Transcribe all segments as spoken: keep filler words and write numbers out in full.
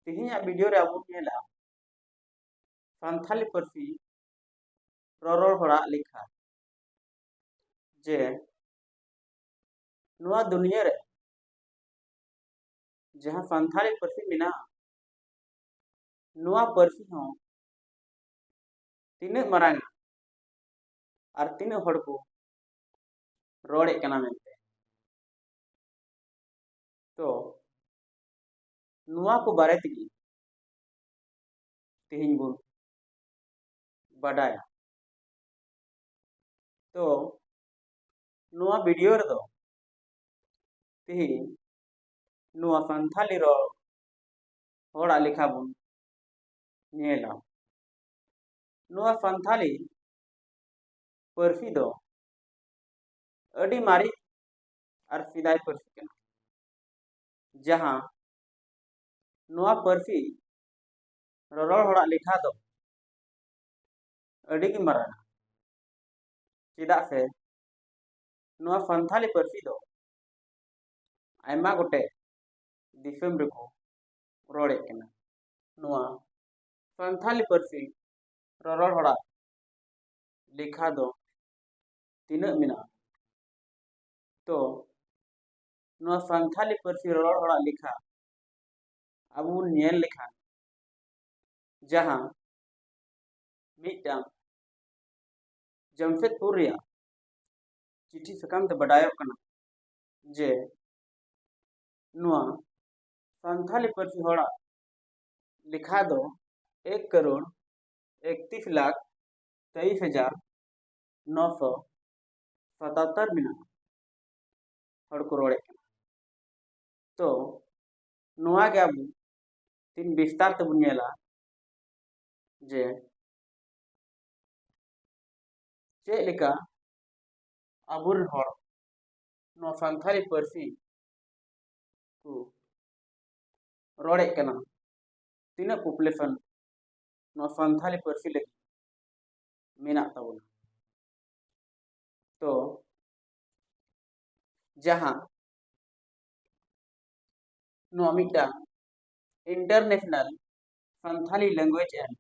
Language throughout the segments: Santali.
ᱛᱮᱦᱮᱧᱟᱜ ᱵᱷᱤᱰᱤᱭᱳ ᱨᱮ ᱟᱵᱚ ᱵᱚᱱ ᱧᱮᱞᱟ ᱥᱟᱱᱛᱷᱟᱞᱤ ᱯᱟᱹᱨᱥᱤ ᱨᱚᱨᱚᱲ ᱦᱚᱲᱟᱜ ᱞᱮᱠᱷᱟ, ᱡᱮ ᱱᱚᱣᱟ ᱫᱩᱱᱤᱭᱟᱹ ᱨᱮ ᱡᱟᱦᱟᱸ ᱥᱟᱱᱛᱷᱟᱞᱤ ᱯᱟᱹᱨᱥᱤ ᱢᱮᱱᱟᱜᱼᱟ, ᱱᱚᱣᱟ ᱯᱟᱹᱨᱥᱤ ᱦᱚᱸ ᱛᱤᱱᱟᱹᱜ ᱢᱟᱨᱟᱝᱟ ᱟᱨ ᱛᱤᱱᱟᱹᱜ ᱦᱚᱲ ᱠᱚ ᱨᱚᱲᱮᱫ ᱠᱟᱱᱟ ᱢᱮᱱᱛᱮ᱾ ᱛᱚ ᱱᱚᱣᱟ ᱠᱚ ᱵᱟᱨᱮ ᱛᱮᱜᱮ ᱛᱮᱦᱮᱧ ᱵᱚᱱ ᱵᱟᱰᱟᱭᱟ᱾ ᱛᱚ ᱱᱚᱣᱟ ᱵᱷᱤᱰᱤᱭᱳ ᱨᱮᱫᱚ ᱛᱮᱦᱮᱧ ᱱᱚᱣᱟ ᱥᱟᱱᱛᱷᱟᱞᱤ ᱨᱚᱲ ᱦᱚᱲᱟᱜ ᱞᱮᱠᱷᱟ ᱵᱚᱱ ᱧᱮᱞᱟ᱾ ᱱᱚᱣᱟ ᱥᱟᱱᱛᱷᱟᱞᱤ ᱯᱟᱹᱨᱥᱤ ᱫᱚ ᱟᱹᱰᱤ ᱢᱟᱨᱮ ᱟᱨ ᱥᱮᱫᱟᱭ ᱯᱟᱹᱨᱥᱤ ᱠᱟᱱᱟ, ᱡᱟᱦᱟᱸ ᱱᱚᱣᱟ ᱯᱟᱹᱨᱥᱤ ᱨᱚᱨᱚᱲ ᱦᱚᱲᱟᱜ ᱞᱮᱠᱷᱟ ᱫᱚ ᱟᱹᱰᱤ ᱜᱮ ᱢᱟᱨᱟᱝᱟ᱾ ᱪᱮᱫᱟᱜ ᱥᱮ ᱱᱚᱣᱟ ᱥᱟᱱᱛᱷᱟᱞᱤ ᱯᱟᱹᱨᱥᱤ ᱫᱚ ᱟᱭᱢᱟ ᱜᱚᱴᱮᱡ ᱫᱤᱥᱚᱢ ᱨᱮᱠᱚ ᱨᱚᱲᱮᱫ ᱠᱟᱱᱟ᱾ ᱱᱚᱣᱟ ᱥᱟᱱᱛᱷᱟᱞᱤ ᱯᱟᱹᱨᱥᱤ ᱨᱚᱨᱚᱲ ᱦᱚᱲᱟᱜ ᱞᱮᱠᱷᱟ ᱫᱚ ᱛᱤᱱᱟᱹᱜ ᱢᱮᱱᱟᱜᱼᱟ? ᱛᱚ ᱱᱚᱣᱟ ᱥᱟᱱᱛᱷᱟᱞᱤ ᱯᱟᱹᱨᱥᱤ ᱨᱚᱨᱚᱲ ᱦᱚᱲᱟᱜ ᱞᱮᱠᱷᱟ ᱟᱵᱚ ᱵᱚᱱ ᱧᱮᱞ ᱞᱮᱠᱷᱟᱱ, ᱡᱟᱦᱟᱸ ᱢᱤᱫᱴᱟᱝ ᱡᱟᱢᱥᱮᱫᱽᱯᱩᱨ ᱨᱮᱭᱟᱜ ᱪᱤᱴᱷᱤ ᱥᱟᱠᱟᱢ ᱛᱮ ᱵᱟᱰᱟᱭᱚᱜ ᱠᱟᱱᱟ ᱡᱮ ᱱᱚᱣᱟ ᱥᱟᱱᱛᱷᱟᱞᱤ ᱯᱟᱹᱨᱥᱤ ᱦᱚᱲᱟᱜ ᱞᱮᱠᱷᱟ ᱫᱚ ᱮᱠ ᱠᱟᱨᱳᱲ ᱮᱠᱛᱤᱥ ᱞᱟᱠᱷ ᱛᱮᱭᱤᱥ ᱦᱟᱡᱟᱨ ᱱᱚᱥᱚ ᱥᱟᱛᱟᱛᱛᱚᱨ ᱢᱮᱱᱟᱜᱼᱟ, ᱦᱚᱲ ᱠᱚ ᱨᱚᱲᱮᱫ ᱠᱟᱱᱟ᱾ ᱛᱚ ᱱᱚᱣᱟ ᱜᱮ ᱟᱵᱚ ᱛᱤᱱ ᱵᱤᱥᱛᱟᱨ ᱛᱮᱵᱚᱱ ᱧᱮᱞᱟ ᱡᱮ ᱪᱮᱫ ᱞᱮᱠᱟ ᱟᱵᱚᱨᱮᱱ ᱦᱚᱲ ᱱᱚᱣᱟ ᱥᱟᱱᱛᱷᱟᱞᱤ ᱯᱟᱹᱨᱥᱤ ᱠᱚ ᱨᱚᱲᱮᱫ ᱠᱟᱱᱟ, ᱛᱤᱱᱟᱹᱜ ᱯᱚᱯᱩᱞᱮᱥᱚᱱ ᱱᱚᱣᱟ ᱥᱟᱱᱛᱷᱟᱞᱤ ᱯᱟᱹᱨᱥᱤ ᱞᱟᱹᱜᱤᱫ ᱢᱮᱱᱟᱜ ᱛᱟᱵᱚᱱᱟ᱾ ᱛᱚ ᱡᱟᱦᱟᱸ ᱱᱚᱣᱟ ᱢᱤᱫᱴᱟᱝ International Santhali Language and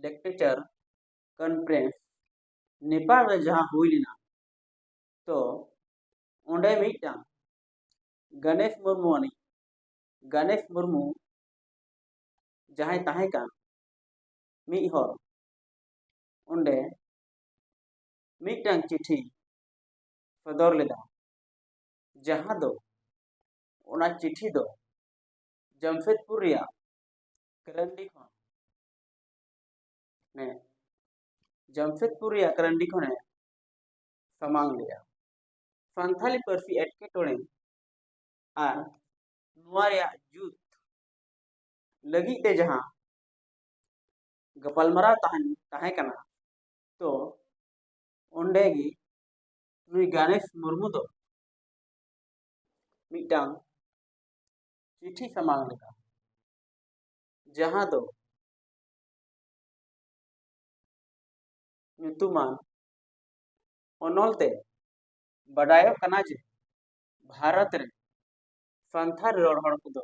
Literature Conference Nepal ᱨᱮ ᱡᱟᱦᱟᱸ ᱦᱩᱭ ᱞᱮᱱᱟ, ᱛᱚ ᱚᱸᱰᱮ ᱢᱤᱫᱴᱟᱝ ᱜᱚᱱᱮᱥ ᱢᱩᱨᱢᱩ ᱟᱹᱱᱤᱡ, ᱜᱚᱱᱮᱥ ᱢᱩᱨᱢᱩ ᱡᱟᱦᱟᱸᱭ ᱛᱟᱦᱮᱸ ᱠᱟᱱ ᱢᱤᱫ ᱦᱚᱲ, ᱚᱸᱰᱮ ᱢᱤᱫᱴᱟᱝ ᱪᱤᱴᱷᱤ ᱥᱚᱫᱚᱨ ᱞᱮᱫᱟ, ᱡᱟᱦᱟᱸ ᱫᱚ, ᱚᱱᱟ ᱪᱤᱴᱷᱤ ᱫᱚ ᱡᱟᱢᱥᱮᱫᱽᱯᱩᱨ ᱨᱮᱭᱟᱜ ᱠᱨᱟᱱᱰᱤ ᱠᱷᱚᱱ, ᱦᱮᱸ, ᱡᱟᱢᱥᱮᱫᱽᱯᱩᱨ ᱨᱮᱭᱟᱜ ᱠᱨᱟᱱᱰᱤ ᱠᱷᱚᱱᱮ ᱥᱟᱢᱟᱝ ᱞᱮᱫᱟ᱾ ᱥᱟᱱᱛᱷᱟᱞᱤ ᱯᱟᱹᱨᱥᱤ ᱮᱴᱠᱮᱴᱚᱬᱮ ᱟᱨ ᱱᱚᱣᱟ ᱨᱮᱭᱟᱜ ᱡᱩᱛ ᱞᱟᱹᱜᱤᱫ ᱛᱮ ᱡᱟᱦᱟᱸ ᱜᱟᱯᱟᱞᱢᱟᱨᱟᱣ ᱛᱟᱦᱮᱱ, ᱛᱟᱦᱮᱸ ᱠᱟᱱᱟ, ᱛᱚ ᱚᱸᱰᱮ ᱜᱮ ᱱᱩᱭ ᱜᱚᱱᱮᱥ ᱢᱩᱨᱢᱩ ᱫᱚ ᱢᱤᱫᱴᱟᱝ ᱪᱤᱴᱷᱤ ᱥᱟᱢᱟᱝ ᱞᱮᱫᱟ, ᱡᱟᱦᱟᱸ ᱫᱚ ᱧᱩᱛᱩᱢᱟᱱ ᱚᱱᱚᱞ ᱛᱮ ᱵᱟᱰᱟᱭᱚᱜ ᱠᱟᱱᱟ ᱡᱮ ᱵᱷᱟᱨᱚᱛ ᱨᱮ ᱥᱟᱱᱛᱷᱟᱞ ᱨᱚᱲ ᱦᱚᱲ ᱠᱚᱫᱚ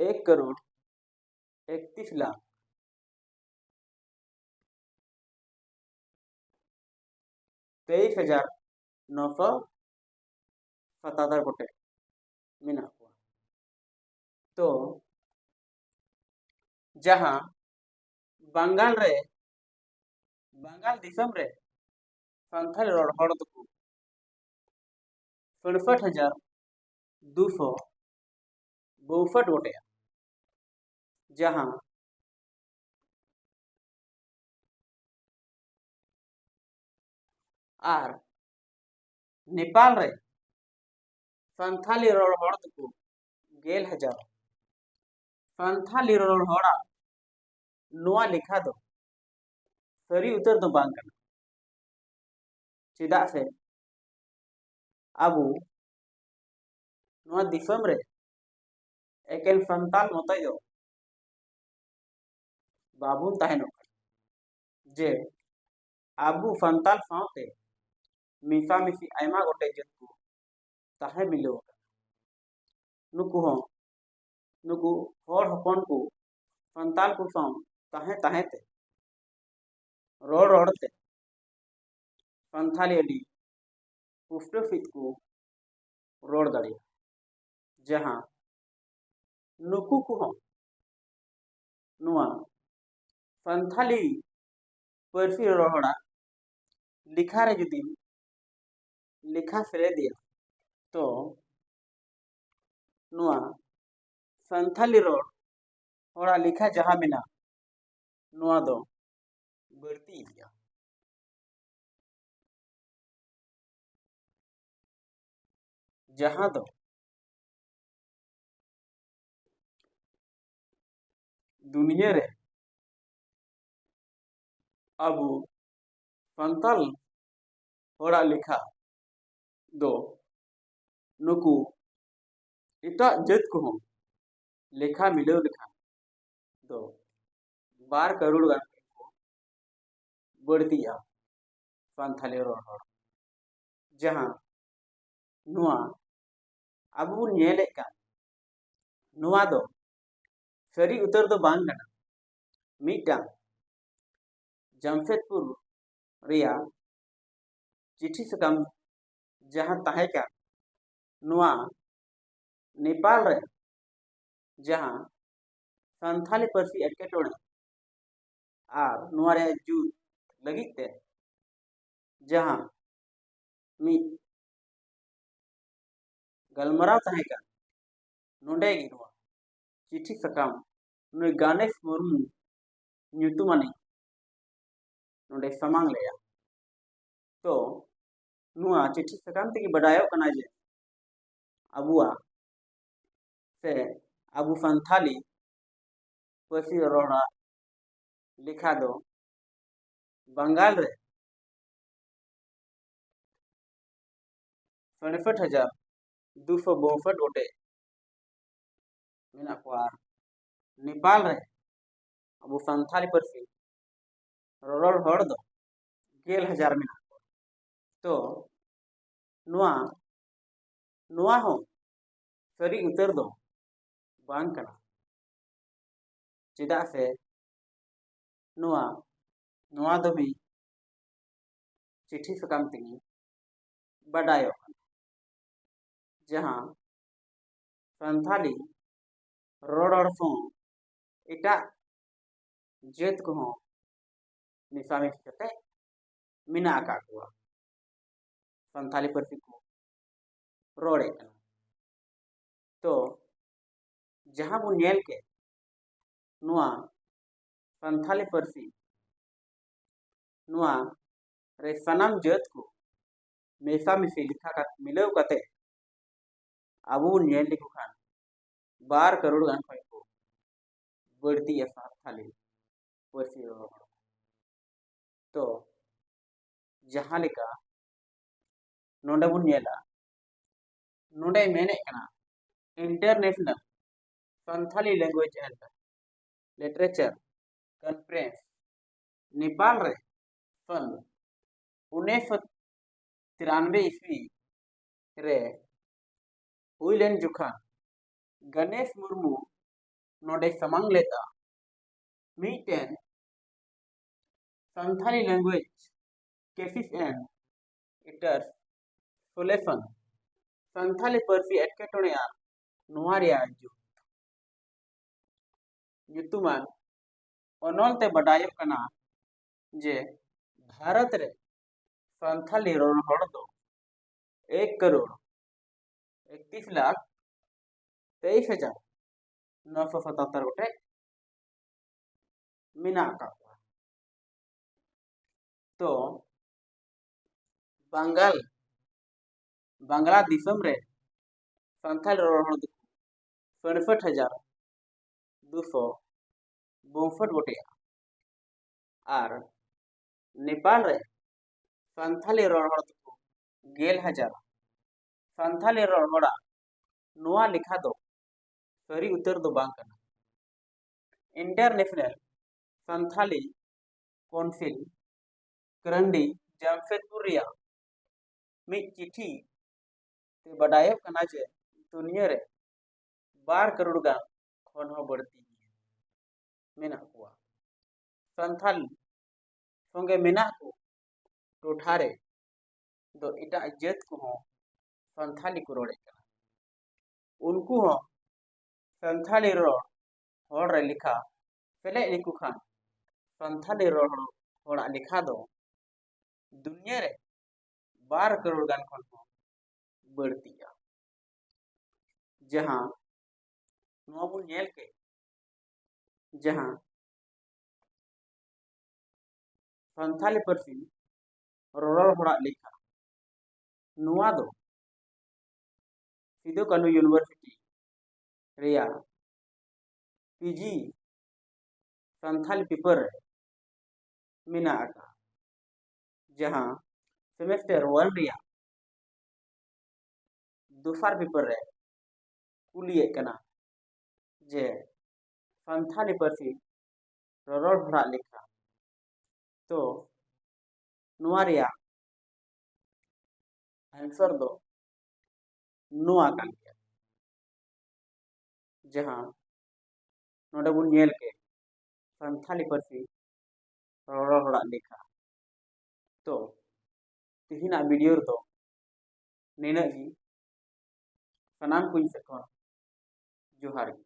ᱮᱠ ᱠᱟᱨᱳᱲ ᱮᱠᱛᱤᱥ ᱞᱟᱠᱷ ᱛᱮᱭᱤᱥ ᱦᱟᱡᱟᱨ ᱱᱚᱥᱚ ᱥᱟᱛᱟᱛᱟᱨ ᱜᱚᱴᱮᱡ ᱢᱮᱱᱟᱜ ᱠᱚᱣᱟ᱾ ᱛᱚ ᱡᱟᱦᱟᱸ ᱵᱟᱝᱜᱟᱞ ᱨᱮ, ᱵᱟᱝᱜᱟᱞ ᱫᱤᱥᱚᱢ ᱨᱮ ᱥᱟᱱᱛᱟᱲ ᱨᱚᱲ ᱦᱚᱲ ᱫᱚᱠᱚ ᱥᱟᱲᱥᱟᱴ ᱦᱟᱡᱟᱨ ᱫᱩᱥᱚ ᱵᱟᱹᱣᱥᱟᱹᱴ ᱜᱚᱴᱮᱡ, ᱡᱟᱦᱟᱸ ᱟᱨ ᱱᱮᱯᱟᱞ ᱨᱮ ᱥᱟᱱᱛᱷᱟᱞᱤ ᱨᱚᱲ ᱦᱚᱲ ᱫᱚᱠᱚ ᱜᱮᱞ ᱦᱟᱡᱟᱨ᱾ ᱥᱟᱱᱛᱷᱟᱞᱤ ᱨᱚᱲ ᱦᱚᱲᱟᱜ ᱱᱚᱣᱟ ᱞᱮᱠᱷᱟ ᱫᱚ ᱥᱟᱹᱨᱤ ᱩᱛᱟᱹᱨ ᱫᱚ ᱵᱟᱝ ᱠᱟᱱᱟ, ᱪᱮᱫᱟᱜ ᱥᱮ ᱟᱵᱚ ᱱᱚᱣᱟ ᱫᱤᱥᱚᱢ ᱨᱮ ᱮᱠᱮᱱ ᱥᱟᱱᱛᱟᱲ ᱢᱚᱛᱚᱡ ᱫᱚ ᱵᱟᱵᱚᱱ ᱛᱟᱦᱮᱱᱚᱜ ᱠᱟᱱᱟ, ᱡᱮ ᱟᱵᱚ ᱥᱟᱱᱛᱟᱲ ᱥᱟᱶᱛᱮ ᱢᱮᱥᱟᱢᱤᱥᱤ ᱟᱭᱢᱟ ᱜᱚᱴᱮᱡ ᱡᱟᱹᱛ ᱠᱚ ᱛᱟᱦᱮᱸ ᱢᱤᱞᱟᱹᱣ ᱟᱠᱟᱱᱟ᱾ ᱱᱩᱠᱩ ᱦᱚᱸ ᱱᱩᱠᱩ ᱦᱚᱲ ᱦᱚᱯᱚᱱ ᱠᱚ ᱥᱟᱱᱛᱟᱲ ᱠᱚ ᱥᱟᱶ ᱛᱟᱦᱮᱸ ᱛᱟᱦᱮᱸ ᱛᱮ, ᱨᱚᱲ ᱨᱚᱲ ᱛᱮ ᱥᱟᱱᱛᱷᱟᱞᱤ ᱟᱹᱰᱤ ᱯᱩᱥᱴᱟᱹᱣ ᱥᱟᱺᱦᱤᱡ ᱠᱚ ᱨᱚᱲ ᱫᱟᱲᱮᱭᱟᱜᱼᱟ, ᱡᱟᱦᱟᱸ ᱱᱩᱠᱩ ᱠᱚᱦᱚᱸ ᱱᱚᱣᱟ ᱥᱟᱱᱛᱷᱟᱞᱤ ᱯᱟᱹᱨᱥᱤ ᱨᱚᱲ ᱦᱚᱲᱟᱜ ᱞᱮᱠᱷᱟ ᱨᱮ ᱡᱩᱫᱤᱢ ᱞᱮᱠᱷᱟ ᱥᱮᱞᱮᱫᱮᱭᱟ, ᱛᱚ ᱱᱚᱣᱟ ᱥᱟᱱᱛᱷᱟᱞᱤ ᱨᱚᱲ ᱦᱚᱲᱟᱜ ᱞᱮᱠᱷᱟ ᱡᱟᱦᱟᱸ ᱢᱮᱱᱟᱜ, ᱱᱚᱣᱟ ᱫᱚ ᱵᱟᱹᱲᱛᱤ ᱤᱫᱤᱜᱼᱟ᱾ ᱡᱟᱦᱟᱸ ᱫᱚ ᱫᱩᱱᱤᱭᱟᱹ ᱨᱮ ᱟᱵᱚ ᱥᱟᱱᱛᱟᱞ ᱦᱚᱲᱟᱜ ᱞᱮᱠᱷᱟ ᱫᱚ ᱱᱩᱠᱩ ᱮᱴᱟᱜ ᱡᱟᱹᱛ ᱠᱚᱦᱚᱸ ᱞᱮᱠᱷᱟ ᱢᱤᱞᱟᱹᱣ ᱞᱮᱠᱷᱟᱱ ᱫᱚ ᱵᱟᱨ ᱠᱟᱨᱳᱲ ᱜᱟᱱ ᱠᱚ ᱵᱟᱹᱲᱛᱤᱜᱼᱟ ᱥᱟᱱᱛᱷᱟᱞᱤ ᱨᱚᱲ ᱦᱚᱲ᱾ ᱡᱟᱦᱟᱸ ᱱᱚᱣᱟ ᱟᱵᱚ ᱵᱚᱱ ᱧᱮᱞᱮᱫ ᱠᱟᱱ, ᱱᱚᱣᱟ ᱫᱚ ᱥᱟᱹᱨᱤ ᱩᱛᱟᱹᱨ ᱫᱚ ᱵᱟᱝ ᱠᱟᱱᱟ᱾ ᱢᱤᱫᱴᱟᱝ ᱡᱟᱢᱥᱮᱫᱽᱯᱩᱨ ᱨᱮᱭᱟᱜ ᱪᱤᱴᱷᱤ ᱥᱟᱠᱟᱢ ᱡᱟᱦᱟᱸ ᱛᱟᱦᱮᱸ ᱠᱟᱱ, ᱱᱚᱣᱟ ᱱᱮᱯᱟᱞ ᱨᱮ ᱡᱟᱦᱟᱸ ᱥᱟᱱᱛᱷᱟᱞᱤ ᱯᱟᱹᱨᱥᱤ ᱮᱴᱠᱮᱴᱚᱬᱮ ᱟᱨ ᱱᱚᱣᱟ ᱨᱮᱭᱟᱜ ᱡᱩᱛ ᱞᱟᱹᱜᱤᱫ ᱛᱮ ᱡᱟᱦᱟᱸ ᱢᱤᱫ ᱜᱟᱞᱢᱟᱨᱟᱣ ᱛᱟᱦᱮᱸ ᱠᱟᱱ, ᱱᱚᱰᱮ ᱜᱮ ᱱᱚᱣᱟ ᱪᱤᱴᱷᱤ ᱥᱟᱠᱟᱢ ᱱᱩᱭ ᱜᱟᱱᱮᱥ ᱢᱩᱨᱢᱩ ᱧᱩᱛᱩᱢᱟᱱᱤᱡ ᱱᱚᱰᱮ ᱥᱟᱢᱟᱝ ᱞᱮᱜᱼᱟ᱾ ᱛᱚ ᱱᱚᱣᱟ ᱪᱤᱴᱷᱤ ᱥᱟᱠᱟᱢ ᱛᱮᱜᱮ ᱵᱟᱰᱟᱭᱚᱜ ᱠᱟᱱᱟ ᱡᱮ ᱟᱵᱚᱣᱟᱜ ᱥᱮ ᱟᱵᱚ ᱥᱟᱱᱛᱷᱟᱞᱤ ᱯᱟᱹᱨᱥᱤ ᱨᱚᱨᱚᱲᱟᱜ ᱞᱮᱠᱷᱟ ᱫᱚ ᱵᱟᱝᱜᱟᱞ ᱨᱮ ᱥᱟᱲᱮᱥᱟᱴ ᱦᱟᱡᱟᱨ ᱫᱩᱥᱚ ᱵᱟᱹᱥᱴ ᱜᱚᱴᱮᱡ ᱢᱮᱱᱟᱜ ᱠᱚᱣᱟ᱾ ᱟᱨ ᱱᱮᱯᱟᱞ ᱨᱮ ᱟᱵᱚ ᱥᱟᱱᱛᱷᱟᱞᱤ ᱯᱟᱹᱨᱥᱤ ᱨᱚᱨᱚᱲ ᱦᱚᱲ ᱫᱚ ᱜᱮᱞ ᱦᱟᱡᱟᱨ ᱢᱮᱱᱟᱜ ᱠᱚᱣᱟ᱾ ᱛᱚ ᱱᱚᱣᱟ ᱱᱚᱣᱟ ᱦᱚᱸ ᱥᱟᱹᱨᱤ ᱩᱛᱟᱹᱨ ᱫᱚ ᱵᱟᱝ ᱠᱟᱱᱟ᱾ ᱪᱮᱫᱟᱜ ᱥᱮ ᱱᱚᱣᱟ ᱱᱚᱣᱟ ᱫᱚ ᱢᱤᱫ ᱪᱤᱴᱷᱤ ᱥᱟᱠᱟᱢ ᱛᱮᱜᱮ ᱵᱟᱰᱟᱭᱚᱜ ᱠᱟᱱᱟ, ᱡᱟᱦᱟᱸ ᱥᱟᱱᱛᱷᱟᱞᱤ ᱨᱚᱨᱚᱲ ᱥᱟᱶ ᱮᱴᱟᱜ ᱡᱟᱹᱛ ᱠᱚᱦᱚᱸ ᱢᱮᱥᱟᱢᱤᱥᱤ ᱠᱟᱛᱮ ᱢᱮᱱᱟᱜ ᱟᱠᱟᱫ ᱠᱚᱣᱟ, ᱥᱟᱱᱛᱷᱟᱞᱤ ᱯᱟᱹᱨᱥᱤ ᱠᱚ ᱨᱚᱲᱮᱫ ᱠᱟᱱᱟ᱾ ᱛᱚ ᱡᱟᱦᱟᱸ ᱵᱚᱱ ᱧᱮᱞ ᱠᱮᱫ, ᱱᱚᱣᱟ ᱥᱟᱱᱛᱷᱟᱞᱤ ᱯᱟᱹᱨᱥᱤ, ᱱᱚᱣᱟ ᱨᱮ ᱥᱟᱱᱟᱢ ᱡᱟᱹᱛ ᱠᱚ ᱢᱮᱥᱟᱢᱤᱥᱤ ᱞᱮᱠᱷᱟ ᱠᱟᱛᱮ, ᱢᱤᱞᱟᱹᱣ ᱠᱟᱛᱮ ᱟᱵᱚ ᱵᱚᱱ ᱧᱮᱞ ᱞᱮᱠᱚ ᱠᱷᱟᱱ ᱵᱟᱨ ᱠᱟᱨᱳᱲ ᱜᱟᱱ ᱠᱷᱚᱱ ᱠᱚ ᱵᱟᱹᱲᱛᱤᱜᱼᱟ ᱥᱟᱱᱛᱷᱟᱞᱤ ᱯᱟᱹᱨᱥᱤ ᱨᱚᱨᱚᱲ ᱦᱚᱲ᱾ ᱛᱚ ᱡᱟᱦᱟᱸ ᱞᱮᱠᱟ ᱱᱚᱰᱮ ᱵᱚᱱ ᱧᱮᱞᱟ, ᱱᱚᱰᱮ ᱢᱮᱱᱮᱫ ᱠᱟᱱᱟ International Santhali Language and Literature Conference Nepal ᱨᱮ ᱥᱚᱱ ᱩᱱᱤᱥᱥᱚ ᱛᱤᱨᱟᱱᱵᱮ ᱤᱥᱣᱤ ᱨᱮ ᱦᱩᱭ ᱞᱮᱱ ᱡᱚᱠᱷᱟᱱ ᱜᱚᱱᱮᱥ ᱢᱩᱨᱢᱩ ᱱᱚᱰᱮ ᱥᱟᱢᱟᱝ ᱞᱮᱫᱟ ᱢᱤᱫᱴᱮᱱ Santhali Language Cases and Interpolations, Santali ᱯᱟᱹᱨᱥᱤ ᱮᱴᱠᱮᱴᱚᱬᱮ ᱟᱨ ᱱᱚᱣᱟ ᱨᱮᱭᱟᱜ ᱡᱩᱛ ᱧᱩᱛᱩᱢᱟᱱ ᱚᱱᱚᱞ ᱛᱮ ᱵᱟᱰᱟᱭᱚᱜ ᱠᱟᱱᱟ ᱡᱮ ᱵᱷᱟᱨᱚᱛ ᱨᱮ ᱥᱟᱱᱛᱷᱟᱞᱤ ᱨᱚᱲ ᱦᱚᱲ ᱫᱚ ᱮᱠ ᱠᱟᱨᱳᱲ ᱮᱠᱛᱤᱥ ᱞᱟᱠᱷ ᱛᱮᱭᱤᱥ ᱦᱟᱡᱟᱨ ᱱᱚᱥᱚ ᱥᱟᱛᱟᱛᱛᱚᱨ ᱜᱚᱴᱮᱡ ᱢᱮᱱᱟᱜ ᱟᱠᱟᱫ ᱠᱚᱣᱟ᱾ ᱛᱚ ᱵᱟᱝᱜᱟᱞ, ᱵᱟᱝᱞᱟ ᱫᱤᱥᱚᱢ ᱨᱮ ᱥᱟᱱᱛᱟᱲ ᱨᱚᱲ ᱦᱚᱲ ᱫᱚ ᱯᱟᱹᱬᱯᱟᱹᱴ ᱦᱟᱡᱟᱨ ᱫᱩᱥᱚ ᱵᱟᱹᱣᱯᱷᱟᱹᱴ ᱜᱚᱴᱮᱜᱼᱟ᱾ ᱟᱨ ᱱᱮᱯᱟᱞ ᱨᱮ ᱥᱟᱱᱛᱷᱟᱞᱤ ᱨᱚᱲ ᱦᱚᱲ ᱫᱚᱠᱚ ᱜᱮᱞ ᱦᱟᱡᱟᱨ᱾ ᱥᱟᱱᱛᱷᱟᱞᱤ ᱨᱚᱲ ᱦᱚᱲᱟᱜ ᱱᱚᱣᱟ ᱞᱮᱠᱷᱟ ᱫᱚ ᱥᱟᱹᱨᱤ ᱩᱛᱟᱹᱨ ᱫᱚ ᱵᱟᱝ ᱠᱟᱱᱟ᱾ International Santhali Council, ᱠᱨᱟᱱᱰᱤ, ᱡᱟᱢᱥᱮᱫᱽᱯᱩᱨ ᱨᱮᱭᱟᱜ ᱢᱤᱫ ᱪᱤᱴᱷᱤ ᱛᱮ ᱵᱟᱰᱟᱭᱚᱜ ᱠᱟᱱᱟ ᱡᱮ ᱫᱩᱱᱤᱭᱟᱹ ᱨᱮ ᱵᱟᱨ ᱠᱟᱨᱳᱲ ᱜᱟᱱ ᱠᱷᱚᱱ ᱦᱚᱸ ᱵᱟᱹᱲᱛᱤ ᱢᱮᱱᱟᱜ ᱠᱚᱣᱟ᱾ ᱥᱟᱱᱛᱷᱟᱞ ᱥᱚᱸᱜᱮ ᱢᱮᱱᱟᱜ ᱠᱚ ᱴᱚᱴᱷᱟ ᱨᱮ ᱫᱚ ᱮᱴᱟᱜ ᱡᱟᱹᱛ ᱠᱚᱦᱚᱸ ᱥᱟᱱᱛᱷᱟᱞᱤ ᱠᱚ ᱨᱚᱲᱮᱫ ᱠᱟᱱᱟ᱾ ᱩᱱᱠᱩ ᱦᱚᱸ ᱥᱟᱱᱛᱷᱟᱞᱤ ᱨᱚᱲ ᱦᱚᱲ ᱨᱮ ᱞᱮᱠᱷᱟ ᱥᱮᱞᱮᱫ ᱞᱮᱠᱚ ᱠᱷᱟᱱ, ᱥᱟᱱᱛᱷᱟᱞᱤ ᱨᱚᱲ ᱦᱚᱲᱟᱜ ᱞᱮᱠᱷᱟ ᱫᱚ ᱫᱩᱱᱤᱭᱟᱹ ᱨᱮ ᱵᱟᱨ ᱠᱟᱨᱳᱲ ᱜᱟᱱ ᱠᱷᱚᱱ ᱦᱚᱸ ᱵᱟᱹᱲᱛᱤᱜᱼᱟ᱾ ᱡᱟᱦᱟᱸ ᱱᱚᱣᱟ ᱵᱚᱱ ᱧᱮᱞ ᱠᱮᱫ, ᱡᱟᱦᱟᱸ ᱥᱟᱱᱛᱷᱟᱞᱤ ᱯᱟᱹᱨᱥᱤ ᱨᱚᱨᱚᱲ ᱦᱚᱲᱟᱜ ᱞᱮᱠᱷᱟ, ᱱᱚᱣᱟ ᱫᱚ ᱥᱤᱫᱩ ᱠᱟᱹᱱᱦᱩ ᱤᱭᱩᱱᱤᱵᱷᱟᱨᱥᱤᱴᱤ ᱨᱮᱭᱟᱜ ᱯᱤᱡᱤ ᱥᱟᱱᱛᱷᱟᱞᱤ ᱯᱮᱯᱟᱨ ᱨᱮ ᱢᱮᱱᱟᱜ ᱟᱠᱟᱫᱟ, ᱡᱟᱦᱟᱸ ᱥᱮᱢᱮᱥᱴᱟᱨ ᱚᱣᱟᱱ ᱨᱮᱭᱟᱜ ᱫᱚᱥᱟᱨ ᱯᱮᱯᱟᱨ ᱨᱮ ᱠᱩᱞᱤᱭᱮᱫ ᱠᱟᱱᱟ ᱡᱮ ᱥᱟᱱᱛᱷᱟᱞᱤ ᱯᱟᱹᱨᱥᱤ ᱨᱚᱨᱚᱲ ᱦᱚᱲᱟᱜ ᱞᱮᱠᱷᱟ᱾ ᱛᱚ ᱱᱚᱣᱟ ᱨᱮᱭᱟᱜ ᱟᱱᱥᱟᱨ ᱫᱚ ᱱᱚᱣᱟ ᱠᱟᱱ ᱜᱮᱭᱟ, ᱡᱟᱦᱟᱸ ᱱᱚᱰᱮ ᱵᱚᱱ ᱧᱮᱞ ᱠᱮᱫ ᱥᱟᱱᱛᱷᱟᱞᱤ ᱯᱟᱹᱨᱥᱤ ᱨᱚᱨᱚᱲ ᱦᱚᱲᱟᱜ ᱞᱮᱠᱷᱟ᱾ ᱛᱚ ᱛᱮᱦᱮᱧᱟᱜ ᱵᱷᱤᱰᱤᱭᱳ ᱨᱮᱫᱚ ᱱᱤᱱᱟᱹᱜ ᱜᱮ᱾ ᱥᱟᱱᱟᱢ ᱠᱚᱧ ᱥᱮᱫ ᱠᱷᱚᱱ ᱡᱚᱦᱟᱨ ᱜᱮ᱾